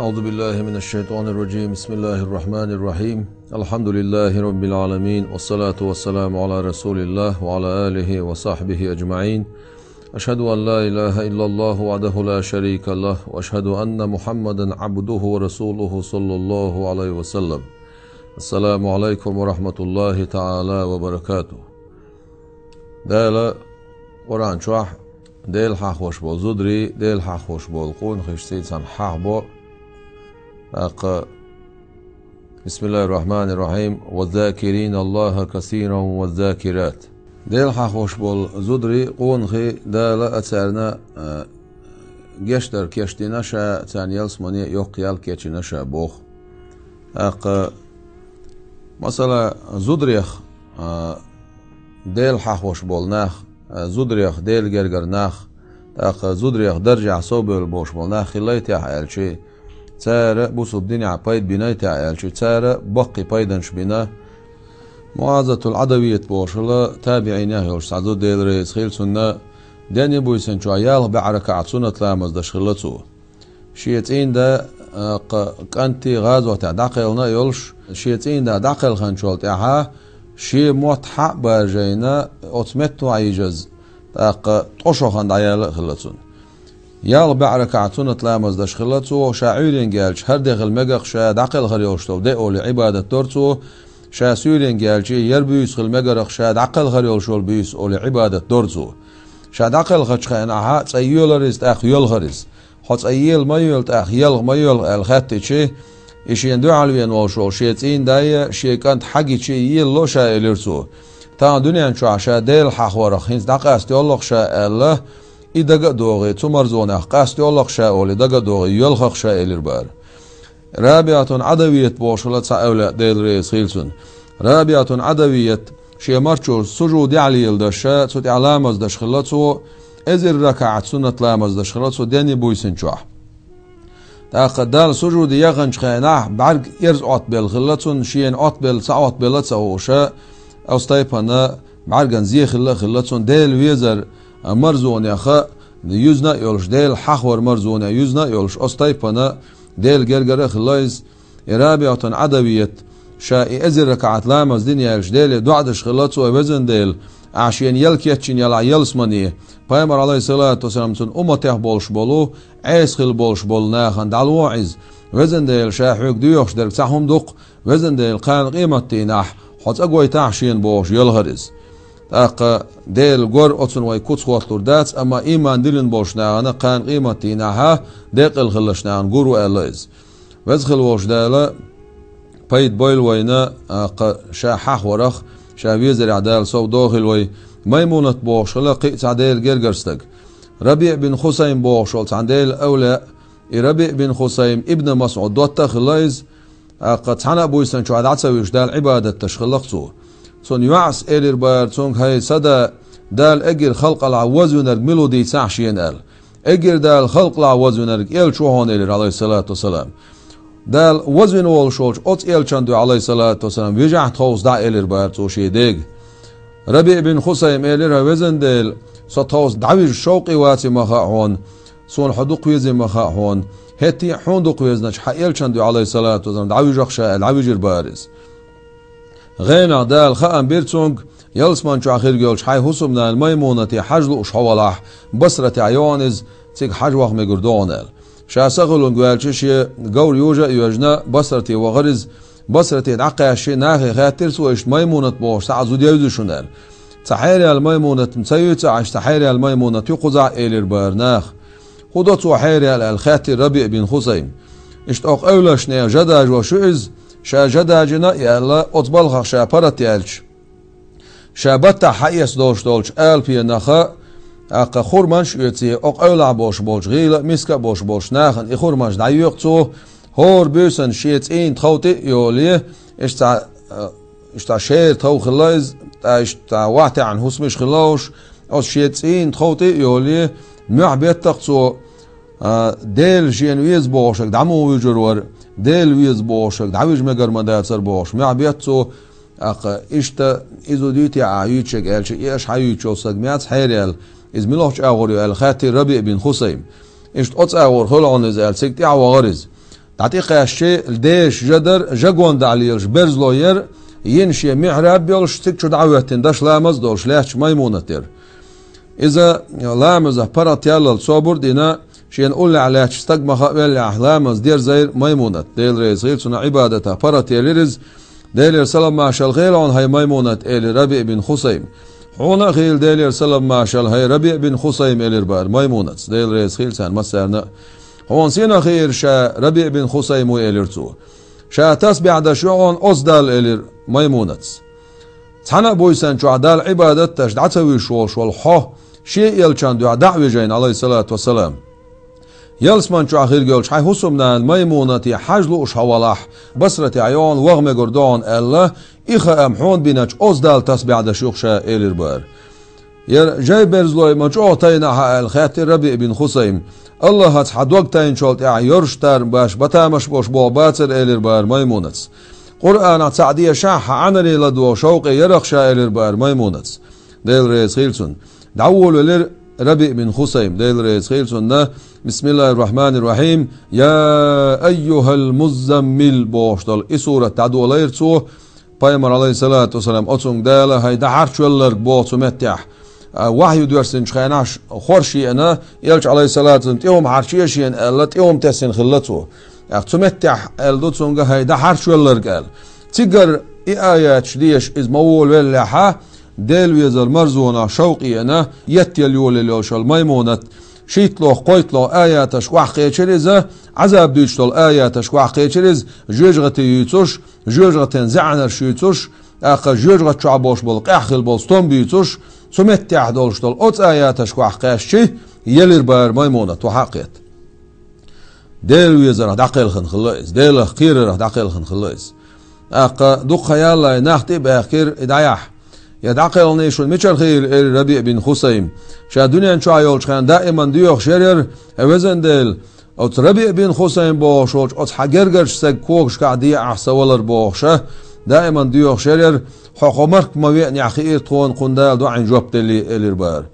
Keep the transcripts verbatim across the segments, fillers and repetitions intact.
أعوذ بالله من الشيطان الرجيم. بسم الله الرحمن الرحيم. الحمد لله رب العالمين، والصلاة والسلام على رسول الله وعلى آله وصحبه أجمعين. أشهد أن لا إله إلا الله وحده لا شريك له، وأشهد أن محمدا عبده ورسوله صلى الله عليه وسلم. السلام عليكم ورحمة الله تعالى وبركاته. Дала Къуръан чохь Дела хьахош болу зударий, Дела хьахош болу къонахий цуьнца хьахабо. ТӀаккха: بسم الله الرحمن الرحيم. والذاكرين الله كثيرا والذاكرات. Дела хьахош болу зударий, къонахий, Дала а царна, а, гечдар кечдина ша, царна ялсамане йоккха ял кечйина ша боху. ТӀаккха, масала, зударех, а, Дела хьахош болу нах, а, зударех Делан гергара нах, тӀаккха зударех даржехь совбевлла болуш болу нах хилла техьа аьлчи, цара бусулба динехь пайда бина техьа аьлчи, цара баккхий пайданаш бина. МуӀазатул Ӏадавият бохуш хилла, табиӀинех йолуш цхьа зуда, Дела реза хила цунна, денна буьйсанна чохь ялх бӀе ракаӀат суннат ламаз даш хилла цо. Шен цӀийнда, а, кха-, кӀанти гӀазотехь дӀакхелхина а йолуш, шен цӀийнда дӀакхелхинчул тӀаьхьа шен мотт хьа а баржийна, оцу метто Ӏийжаза, тӀаккха ткъа шо хан дӀаяьлла а хилла цунна. Ялх бӀе ракаӀат суннат ламаз даш хилла цо, ша Ӏуьйренга яьлча хӀара де хила мегах ша дӀакхелхар йолуш долу де олий Ӏибадат дора цо, ша суьйренга яьлча яра буьйса хила мегарах ша дӀакхелхар йолуш йолу буьйса олий Ӏибадат дора цо. Ша дӀакхелхачу хенахь цӀа йоьлар иза, тӀаккха йоьлхар иза. Хьо цӀа ела ма йоьлу, тӀаккха елха ма йоьлху аьлла хаьттичи, и шена дуьхьал веана волуш волу шен цӀийнда а, шен кӀант хьа а гичи, елало ша, элира цо. Тахана дуьнен чохь ша Дела хьахорах хӀинца дӀакъаста йоллахь ша аьлла, и дага а догӀий, цу марзонех къаста йоллахь ша олий дага а догӀий, йоьлхахь ша, элира бара. РабиӀатун Ӏадавият бохуш хилла цхьа эвлаяъ, Дела реза хила цунна. РабиӀатун Ӏадавият шен марчо сужудехь леладеш, цу тӀехь ламаз даш хилла цо, эзар ракаӀат суннат ламаз даш хилла цо денна буьйсанна чохь. ТӀаккха Далла сужуде яханчу хенахь бӀаьрг эрз Ӏоттабелла хилла цунна, шена Ӏоттабелла, ца Ӏоттабелла а ца хууш, оцу тайпана бӀаьрган зе хилла а хилла цунна, Дела везар марзонех юьзна а йолуш, Дела хьахвар марзонех юьзна а йолуш, оцу тайпана Делан гергара а хилла иза. И РабиӀатун Ӏадавият, ша и эзар ракаӀат ламаз дина яьлча, Деле доӀа деш хилла цо: «Везан Дела, ахь шена ял кечйина ялахь ялсамане, пайхамар, Ӏалайхиссалату вассалам, цуьнан умматех болуш болу, Ӏеса хилла болуш болу нахана дӀалохьа иза. Везан Дела, ша хьоьга доьхуш дерг цхьа хӀума ду-кх, везан Дела, кхана къематдийнахь хьо цӀа гойтахь шена», — бохуш, йоьлхар иза. ТӀаккха Дела гора оцунна вай куц хӀотталур дац, амма ийман диллина болчу нахана кхана къематдийнахьа декъала хиллачу нахана гур ву аьлла иза. Веза хила волчу Дала пайда бойла вайна, а, кха, ша хьахварах, ша везарехь Дала сов дохийла вай. Маймунат бохуш хилла кхин а цхьа Делан гергара стаг. РабиӀ бин Хусайм бохуш волу цхьана Делан эвлаяъ, и РабиӀ бин Хусайм Ибн МасӀуд дотта а хилла иза, а, кха, цхьана а буьйсанна чохь дӀа ца вуьжуш Далла Ӏибадат деш хилла-кх цо. Цунна йоӀас элира бара цуьнга: «ХӀай сан да, Дала эггара халкъалахь вазвинарг мила ву дийцахьа шена», — аьлла. «Эггара Дала халкъалахь вазвинарг элча ву хьуна», — элира, Ӏалайхиссалату вассалам. Дала вазвина волуш волчу оцу элчан дуьхьа, Ӏалайхиссалату вассалам, вижахь тховса дӀа, элира бара цо шен дега. РабиӀ бин Хусайм элира: «Везан Дела, со тховса дӀавижа шовкъе ваций ма хаьа хьуна, суна хьо дукха везий ма хаьа хьуна. ХӀетте а хьуна дукха везначу хьан элчан дуьхьа, Ӏалайхиссалату вассалам, дӀавуьжахь ша», — аьлла, дӀавижира бара иза. ГӀенах Дала хаам бира цуьнга, ялсаман чохь хирг йолчу хьайн хӀусамнана Маймунате хьажа лууш хьо валахь, Басратехь йогӀу иза, цига хьажа ваха мегар ду хьуна аьлла. Ша сахиллунга ваьлча, шен говр йожа а йоьжна, Басрате вахара иза. Басрате дӀакхаьчча, нахе хаьттира цо: «Иштта Маймунат бохуш цхьа а зуда евзий шуна?» — аьлла. «Цхьа хьераяьлла Маймунат-м ца юй ца Ӏаш, цхьа хьераяьлла Маймунат ю кхузахь», — элира бара наха. «ХӀун до цо хьераяьлла?» — аьлла, хаьттира РабиӀ бин Хусайм. «Иштта оха эвлашна жа дажош ю иза, ша жа дажийна а яьлла, оцу балхах ша паргӀат яьлча, ша баттахь хьаэца долуш долчу алапенах, тӀаккха хурманаш а оьций, оха эвлахь болуш болчу, гӀийла а, миска а болуш болчу нахана и хурманаш дӀайоькъу цо, хӀора буьйсанна шен цӀийнан тхов тӀе а йолий, иштта цхьа, а, иштта шера тхов хилла иза, ткъа иштта цхьа вахтаьӀна хӀусамаш хилла уьш, оцу шен цӀийнан тхов тӀе а йолий, мохь беттакх цо, а, Дела шена веза бохушаг дӀа муха вуьжур вара, Дела веза бохушаг дӀавижа мегар ма дацара бохуш, мохь бетта цо, тӀаккха иштта иза дуьйти ахь юьйцуш аьлча, и аша хьан юьйцуш йолу стаг меца хьераяьлла, иза муьлхачу агӀор ю аьлла, хаьттира РабиӀ бин Хусайм. Иштта оцу агӀор хуьлу хьуна иза аьлла, цига тӀаьхьа вахара иза. ДӀатӀекхаьчча, деша жа дар, жа гонда лелаш берзло яр, йина шен михьраб йолаш, цига чу дӀахӀоьттина даш ламаз а долаш лаьтташ Маймунат яр. Иза ламазах паргӀат яллалца собар а дина, шена уллехь лаьтташ стаг ма хаа веллехь, ламаз дерзайра Маймунат, Дела реза хила цунна, Ӏибадатах паргӀат елира иза. Делера салам-маршалла хийла хьуна, хӀай Маймунат, элира РабиӀ бин Хусайма. Хьуна а хийла Делера салам-маршалла, хӀай РабиӀ бин Хусайма, элира бара Маймунатс, Дела реза хила царна массарна а. Хьуна сенах хийра ша, РабиӀ бин Хусайм ву, элира цо. Ша тасбихь деш ю хьуна оцу Далла, элира Маймунатс. Цхьана а буьйсанна чохь Далла Ӏибадат деш дӀа ца вуьйш волуш волу хьо, шен элчанна дуьхьа дӀа а вижина, Ӏалайхиссалату вассалам. Ялсамани чохь хир йолчу хьайн хӀусамнана Маймунате хьажа лууш хьо валахь, Басратехь ю хьуна, ваха мегар ду хьуна аьлла, и хаам хьуна биначу оцу Далла тасбихь деш ю-кх ша, элира бара. Яра жай берзлой ма чӀогӀа тайна ахьа аьлла хаьттира РабиӀ бин Хусайма. АллахӀаца хьан дог тайначул тӀаьхьа йорш тарна баш батамаш болуш болх бацара, элира бара Маймунатс. Къуръанах цхьаъ дешахь, хьан Ӏаьнаре ладогӀа шовкъе яра-кх ша, элира бара Маймунатс, Дела реза хила цунна. ДӀаволавелира РабиӀ бин Хусайм, Дела реза хила цунна, бисмиллахӀир-рохьманир-рохьим, «Я айюхӀал-муззаммил» бохуш долу и сурат дӀадолийра цо, Пайхамар, Ӏалайхиссалату вассалам, оцунга Дала, хӀай дӀахьарчвелларг, боху цу меттехь. А, вахью доьссинчу хенахь хорша еана, элча, Ӏалайхиссалату вассалам, тӀе хӀума хьарчийша еана аьлла, тӀе хӀума тесна хилла цо. ТӀаккха цу меттехь аьлла ду цунга, хӀай дӀахьарчвелларг аьлла. Цигара и аяташ деша иза ма волавеллехьа, Дела везар марзонах шовкъ еана, еттел йолаелла йолуш йолу Маймунат, шийтталгӀа, кхойтталгӀа аяташка охьакхечира иза, Ӏазаб дуьйцуш долу аяташка охьакхечира иза, жоьжахати юьйцуш, жоьжахатин заьӀанарш юьйцуш, тӀаккха жоьжахати чохь болуш болу къаьхьа хила болу стом буьйцуш, цу меттехь долуш долу оцу аяташка охьакхаьччи, елира бара Маймунат, охьа а кхетта. Дела везарх дӀакхелхина хилла иза, Делах кхерарх дӀакхелхина хилла иза. ТӀаккха дукха хан ялале нах тӀе а баьхкира и дӀаяхьа. Я дӀакхелхина шуна мичара хийла, элира РабиӀ бин Хусайм. Ша дуьнен чохь йолчу хенахь даиман доьхуш яра, я везан Дела, оцу РабиӀ бин Хусайм бохуш волчу оцу хьан гергарчу стеган когашкахь де ахь сан валар бохуша, даиман доьхуш яра, хьо, хьо марк ма веанехь хиира тхуна, кхунна Дала доӀина жоп делли, элира бара.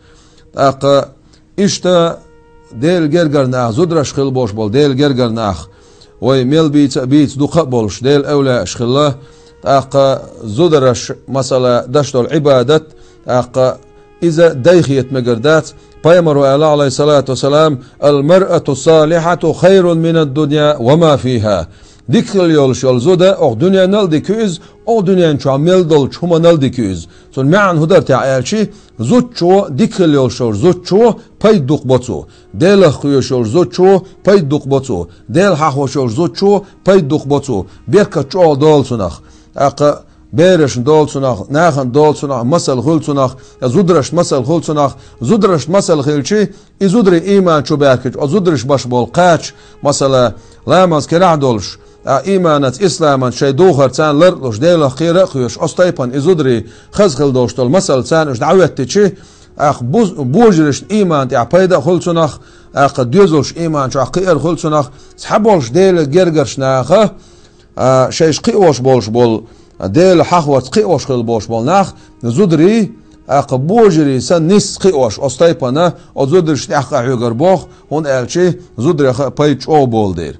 ТӀаккха иштта Делан гергара нах, зудараш хила болуш болу Делан гергара нах, вай мел бийца а бийца дукха а болуш, Делан эвлаяаш хилла, тӀаккха зудараш, масала, даш долу Ӏибадат, тӀаккха иза дайхета мегар дац. Пайхамаро аьлла, Ӏалайхиссалату вассалам, «Ал-маръату салихьату хайрун минад-дунья ва ма фихьа». Дика хила йолуш йолу зуда, окху дуьненал а дика ю иза, окху дуьнен чохь мел долчу хӀуманал а дика ю иза. Цунна маьӀна хӀун дара техьа аьлчи, зудчо, дика хила йолуш йолу зудчо пайда дукха бо цо. Делах кхоьруш йолу зудчо пайда дукха бо цо. Дела хьахош йолу зудчо пайда дукха бо цо. Беркат чӀогӀа долу цунах. ТӀаккха берашна долу цунах, нахана долу цунах, масал хуьлу цунах, зударашна масал хуьлу цунах, зударашна масал хилчи, и зударий ийман чу баьхкича, оцу зударша баш болу кхача, масала, ламаз керахь а долуш, а, ийманаца, исламаца шайн духар царна лар а луш, Делах кхера а кхоьруш, оцу тайпана и зударий хаза хила долуш долу масал царна уьш дӀахӀоьттичи, тӀаккха буз-, божаршна ийман тӀехь пайда а хуьлу цунах, тӀаккха доьзалш ийман чохь кхиар хуьлу цунах, цхьаболуш Делан гергарчу наха, а, шайша кхиош болуш болу, Дела хьахош кхиош хила болуш болу нах, зударий, тӀаккха божарий санна нисса кхиош, оцу тайпана, оцу зударшна тӀехь къахьоьгур боху, хӀунда аьлчи зударех а пайда чӀогӀа болу дела.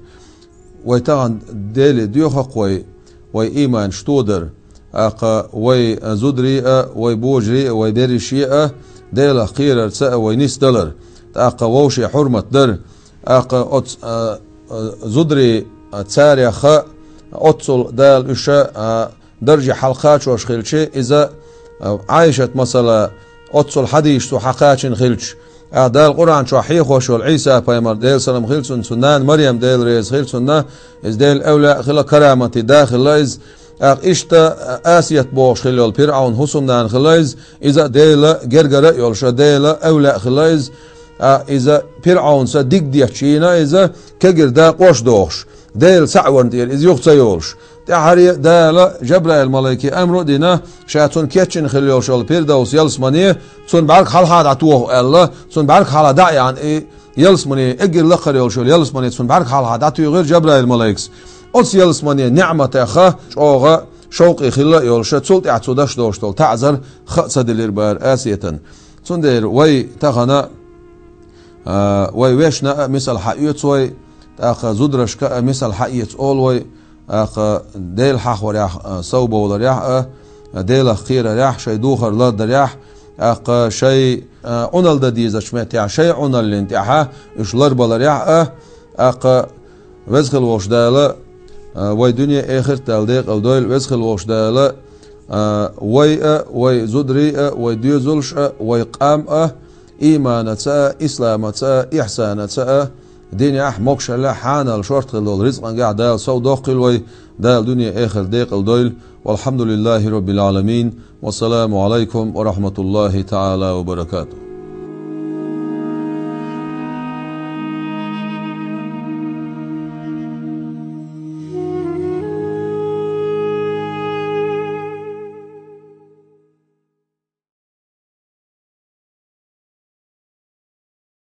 Вай тахана Деле доьху-кх вай, вай ийманаш тодар, тӀаккха вай зударий а, вай божарий а, вай берриш а, Делах кхерарца а вай нисдалар, тӀаккха вовше хьурмат дар, тӀаккха оцу, а, а, зударий, а, царех а, оццул Дала уьш а, а, дарже хьалакхачош хилчи, иза, а, Ӏайшат, масала, оццул хьадийш цо хьакхачийна хилча, а, Дала Къуръан чохь хьехош йолу Ӏийса-пайхамар, Делан салам хила цунна, цуьнан нана Марем, Дела реза хила цунна, иза Делан эвлаяъ хилла, караматий да хилла иза. ТӀаккха иштта, а, Асият бохуш хилла йолу ПирӀавнан хӀусамнана хилла иза, иза а Делан гергара а йолуш, Делан эвлаяъ хилла иза. А, иза ПирӀавнца диг детташ йийна иза, кегира дакъош а дохуш, Делан цхьаъ варна тӀера иза юха ца йолуш. ТӀаьххьара Дала Жабраил-малайке амру а дина, ша цунна кечйина хилла йолуш йолу Пирдовс ялсамане, цунна бӀаьрг хьалха дӀатоху аьлла, цунна бӀаьрг хьалха дӀа а яьхна, и ялсамане, эггара лакхара йолуш йолу ялсамане цунна бӀаьрг хьалха дӀатуьйхира Жабраил-малайкас. Оцу ялсаманин ниӀматех а чӀогӀа шовкъе хилла а йолуш, цул тӀаьхьа цо даш долуш долу таӀзар ха а ца диллира бара Асиятан. Цундела вай тахана, а, вай вешна а мисал хьаоьцу вай, тӀаккха зударашка а мисал хьаэца олу вай, тӀаккха Дела хьахорехь а, совбовларехь а, Делах кхерарехь, шайн духар лардарехь, тӀаккха шайн, а, Ӏуналла дан дезачу меттехь, шайн Ӏуналлин тӀехь уьш ларбаларехь а, тӀаккха Веза хила волуш Дала, а, вай дуьне, эхарт Дала декъала дойла, Веза хила волуш Дала, а, вай а, вай зударий а, вай доьзалш а, вай къам а, ийманаца а, исламаца а, ихьсанаца а, динехь, могушаллехь, хьанал шорта хила долу рицкъангахь Дала сов доккхийла вай, Дала дуьне, эхарт декъала дойла. Валхьамдулиллахи роббил Ӏаламин. Вассаламу Ӏалайкум ва рахьматуллахи таӀала ва баракатух.